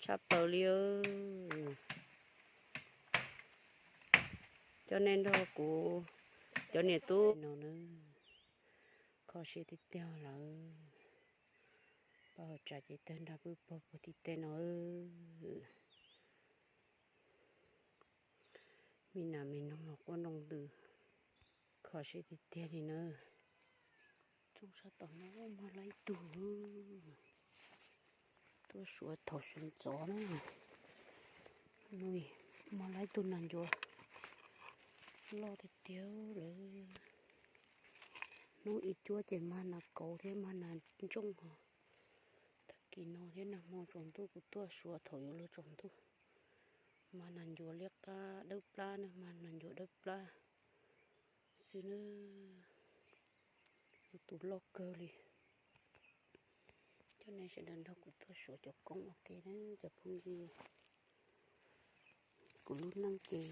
Tshaj plaws li. Coj nej nrog kuv cov niam tub no na, kho siab tiag tiag lawm. Paj hauv tsav ces tawg nrag pwj pog puag tim tej no. Me nas me noog los quaj nroo ntws, kho siab tiag tiag li na. Tsoo sab tom no mag laib tug, tuaj suav thaum sawv ntxov na. Mag laib tug nas ncuav loj tiag tiag lawm. Hnub ib cuab ces mag nas kauv thiab mag nas ntsooj ho. Tag kis no thiab nag hmo tsaus ntuj kuv tuaj suav thaum yuav luag tsaus ntuj. Mag nas ncuav liab qab dawb plab na, mag nas ncuav dawb plab xwb na. Tus loj kawg li. Coj nej sawv daws nrog kuv tuaj suav cov koob ua ke na cov phooj ywg. Kuv lub neej ces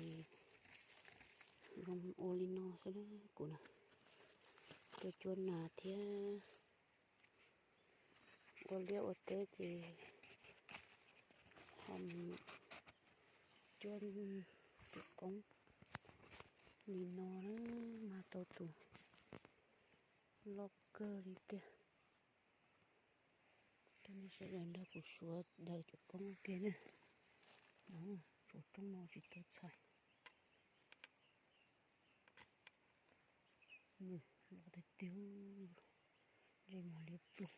zoo ua li no xwb na kuv na. Tuaj cuab nas thiab ua liaj ua teb ces ho mus cuab tus koob li no na, mag tau tus loj kawg li tiag. Coj nej sawv daws nrog kuv suav daws cov koob ua ke na. Tshuav rooj no tsis tau txhais. Nws los tiag tiag, ntsej muag liab ploog.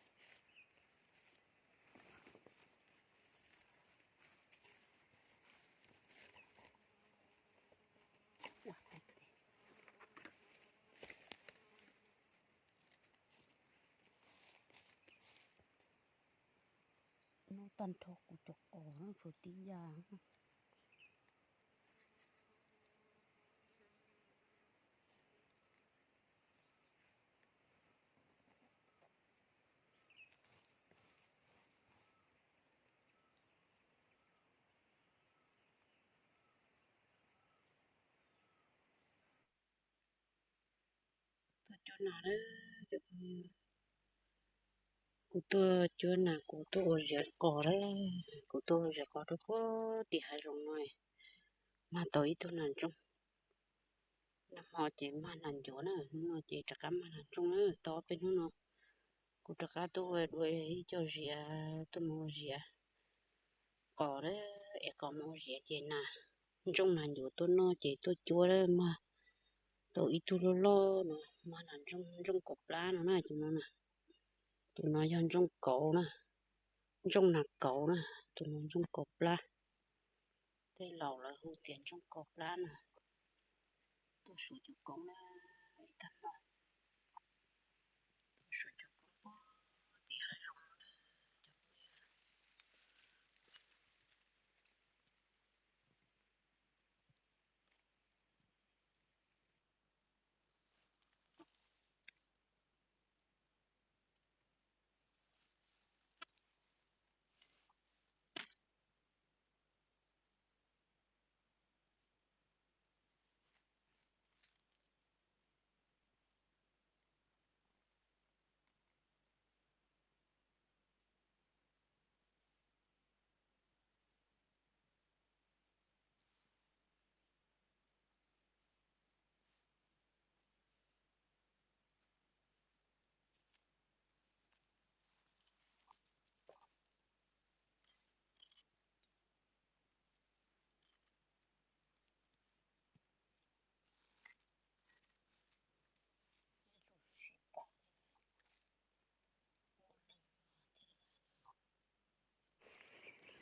Noj tag nrho kuv cov qos no tshuav tib yam. Tuaj cuab nas, kuv tuaj cuab nas, kuv tuaj ua ziav qos lawm, kuv tuaj ua ziav qos rau puag tim hav zoov no, mag tau ib tug nas ntsooj. Nag hmo ces mag nas ncuav na, hnub no ces rov qab mag nas ntsooj na, tau ob peb hnub no. Kuv rov qab tuaj ua dua ib co ziav, tuaj mus ua ziav qos lawm, es qos mus ua ziav ces nas ntsooj nas ncuav tuaj noj ces tuaj cuab lawm, mag tau ib tug loj loj no, mag nas ntsooj, ntsooj kaum plab no na, tus no na. Tus no yog ntsooj kauv na, ntsooj nas kauv na, tus no ntsooj kaum plab. Tej laus lawv hu tias ntsooj kaum plab na. Tuaj suav cov koob na, ib tag hmo tuaj suav cov koob puag tim hav zoov.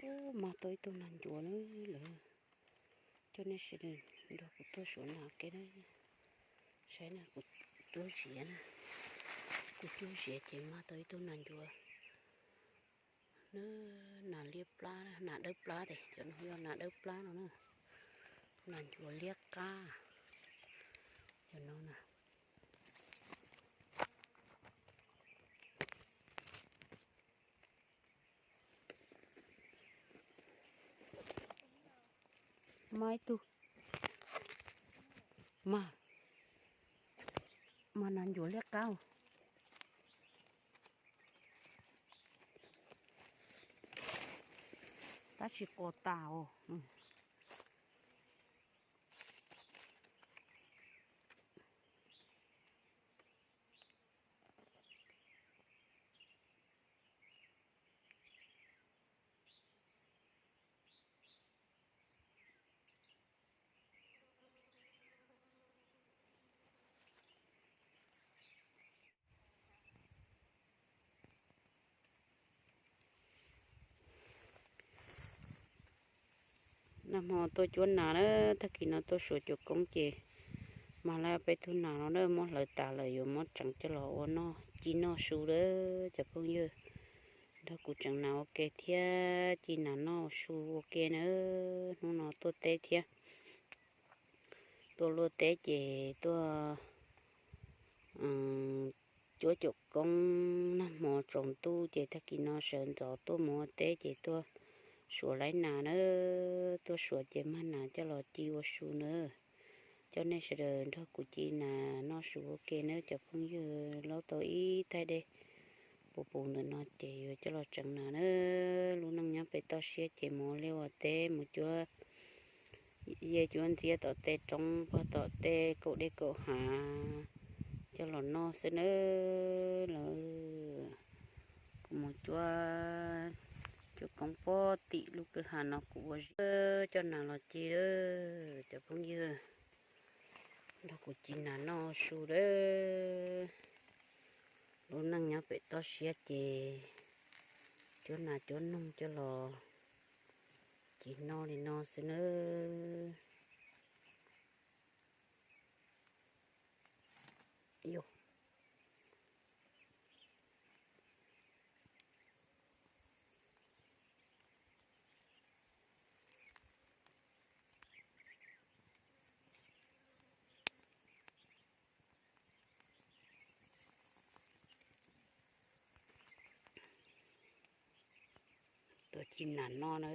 Ub, mag tau ib tug nas ncuav na lawm. Coj nej sawv daws nrog kuv tuaj suav nas ua ke na. Saib na, kuv cuab ziav na, kuv cuab ziav ces mag tau ib tug nas ncuav. Nas liab plab, nas dawb plab tes, cov no yog nas dawb plab no na. Nas ncuav liab qab, cov no na. Mag ib tug, mag, mag nas ncuav liab qab. Tab sis qos tas os. Nag hmo tuaj cuab nas na, tag kis no tuaj suav cuam koob ces mag lawm peb tug nas no na, muab hlawv tas lawm yuav muab tseev coj los ua noj ci noj su lawm cov phooj ywg. Nrog kuv tseev nas ua ke thiab ci nas noj su ua ke na. Hnub no tuaj teb thiab, tuaj luaj teb ces tuaj cuab cuam koob, nag hmo tsaus ntuj ces tag kis no sawv ntxov tuaj mus ua teb ces tuaj suav laib nas na, tuaj suav ces mag nas coj los ci ua su na. Coj nej sawv daws nrog kuv ci nas noj su ua ke na cov phooj ywg. Laub tau ib taig dej puv puv ntawm no ces yuav coj los tseev nas na. Lub neej nyob pem toj siab ces mus ua liaj ua teb, mus cuab yej cuab ntxiab tom tej roob pog tom tej kaum dej kaum hav coj los noj xwb nawb. Lawv kuv mus cuab cuam koob puag tim lub kwj ha no kuv ua zis coj nas los ci lawm cov phooj ywg. Nrog kuv ci nas noj su lawm. Lub neej nyob pem toj siab ces cuab nas cuab noog coj los ci noj li no xwb nawb. Tuaj ci nas noj na.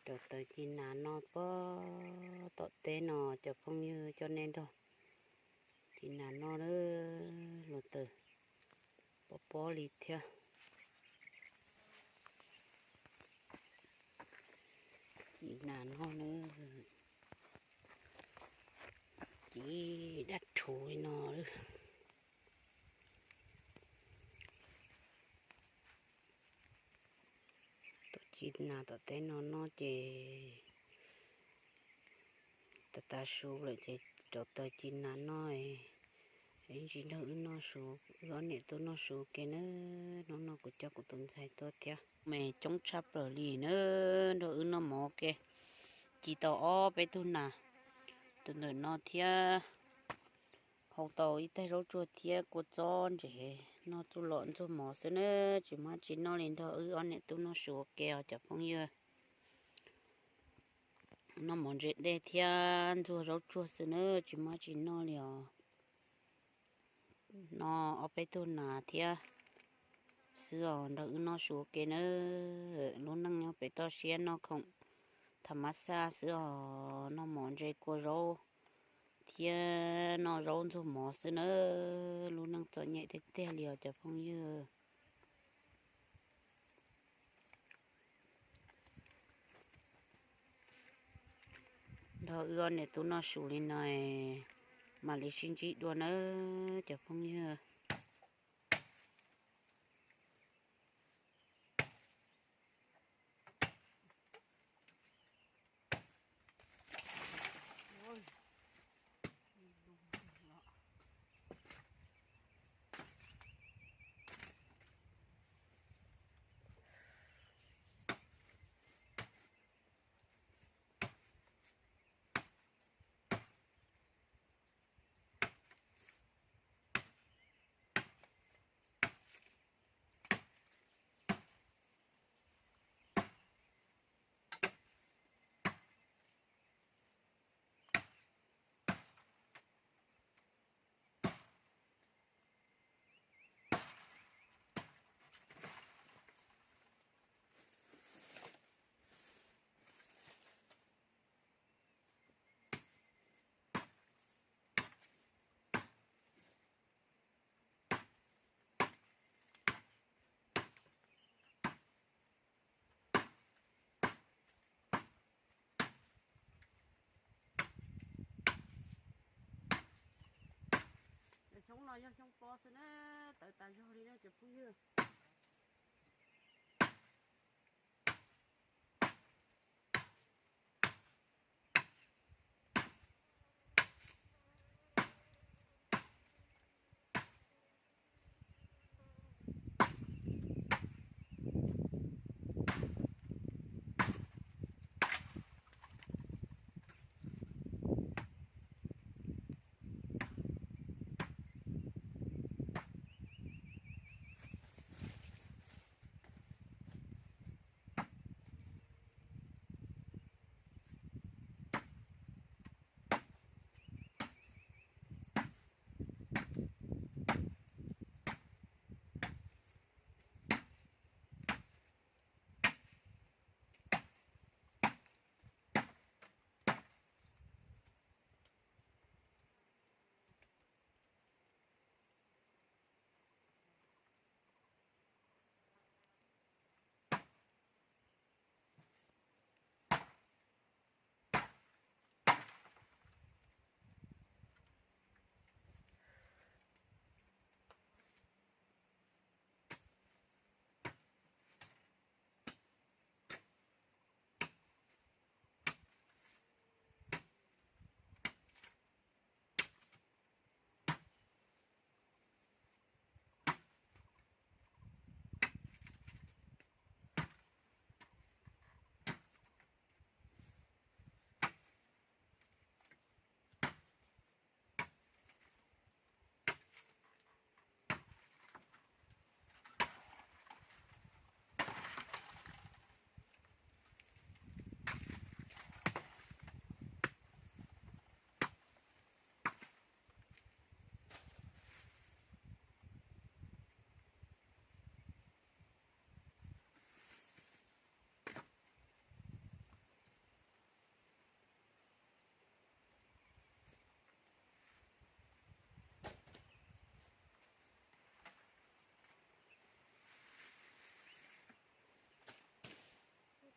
Rau taws ci nas noj puag tom teb no cov phooj ywg, coj nej nrog ci nas noj na. Los taws pob pob li thiab. Ci nas noj na, ci dab rhuv li no. Tuaj ci nas tom teb no noj ces tas tas su lawm ces rau taws ci nas noj. Ib ntsis nrog wb noj su, wb ob niam tub noj su ke na. Hnub no kuv coj kuv tus ntxhais tuaj thiab, me coob tshaj plaws li na. Nrog wb noj mov ke, ci tau ob peb tug nas, tus ntawm no thiab. Hau tau ib taig zaub tsuag thiab kua txob ntses noj txuj lom ntxuag mov xwb na, tsis muaj tsis noj li. Nrog wb ob niam tub noj su ua ke os cov phooj ywg. Noj mov ntse dej thiab ntxuag zaub tsuag xwb na, tsis muaj tsis noj li os. Noj ob peb tug nas thiab xwb os, nrog wb noj su ua ke na. Lub neej nyob pem toj siab noj khoom tham mas xaj xwb os, noj mov ntse kua zaub thiab noj zaub ntxuag mov xwb na. Lub neej txom nyem tiag tiag li os cov phooj ywg. Nrog wb ob niam tub noj su li no, mam li sib ntsib dua nawb cov phooj ywg. Yog xyoo pob xwb na, tawv tas zog li na cov phooj ywg.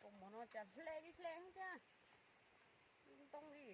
Kaus mom no cas hle li hle thiab, ntoo li.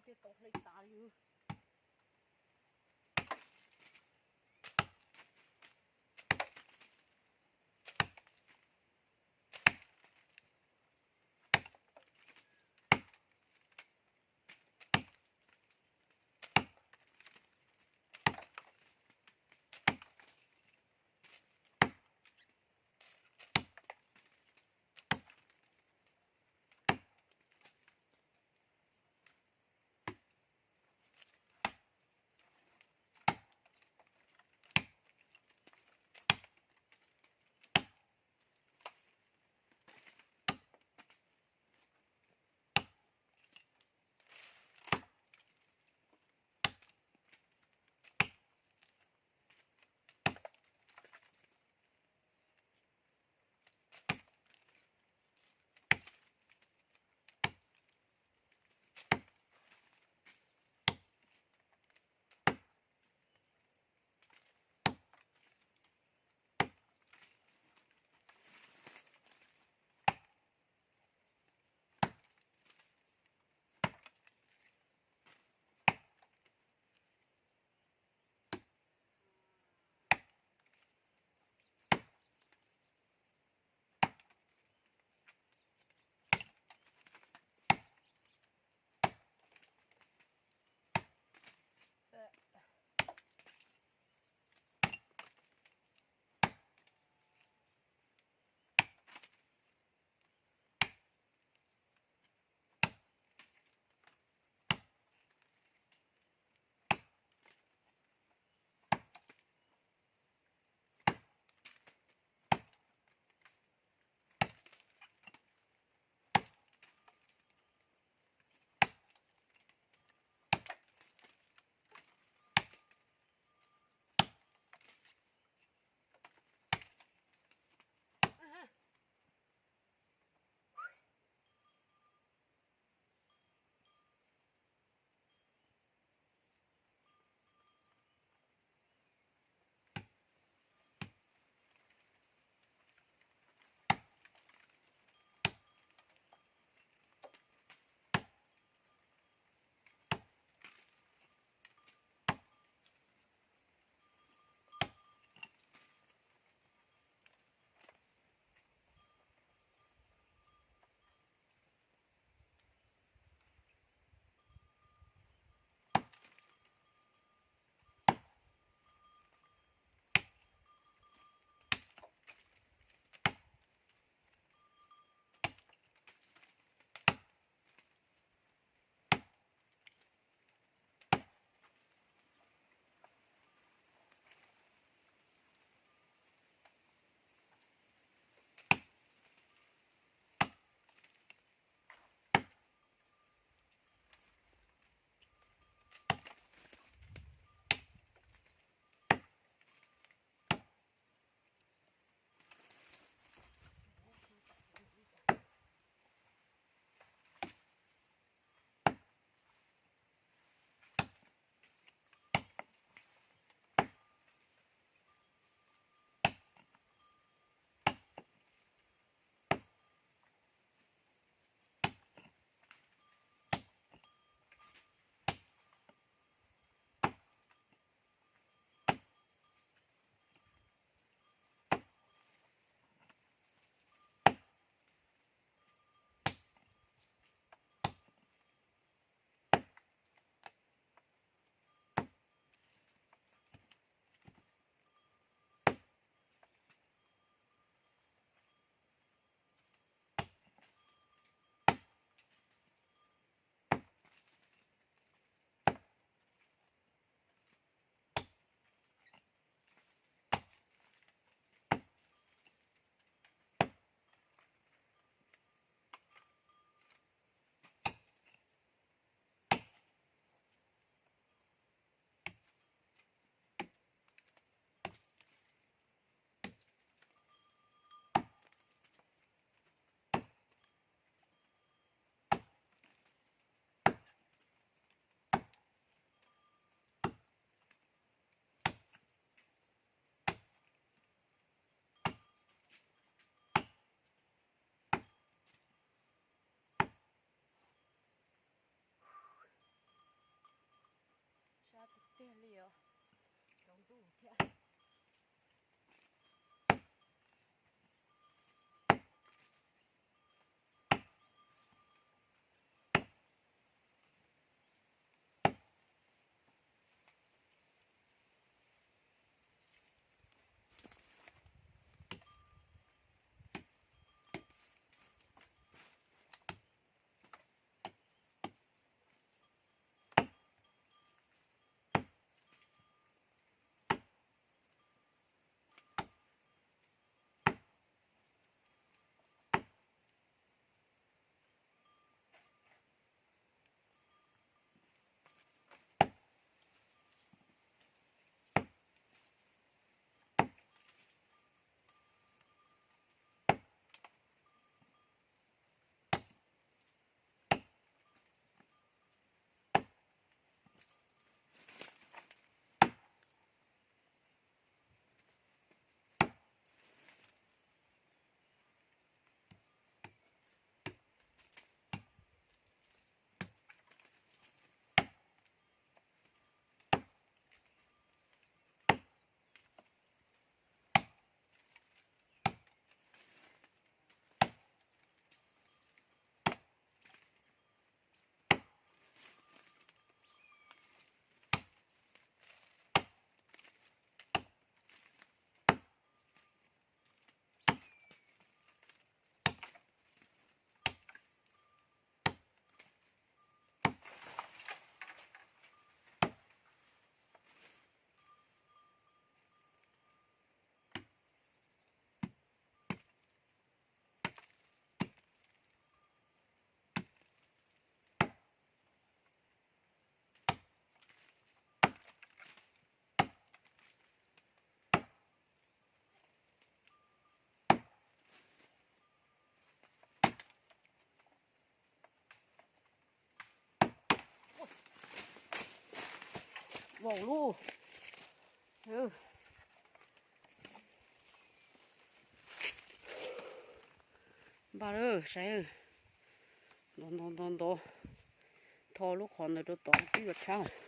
Ces tau hle tas li. Vau lub. Npaj lawm saib. Ntov ntov ntov ntov. Tho lub qhov ntawd rau tod twb yuav tshab.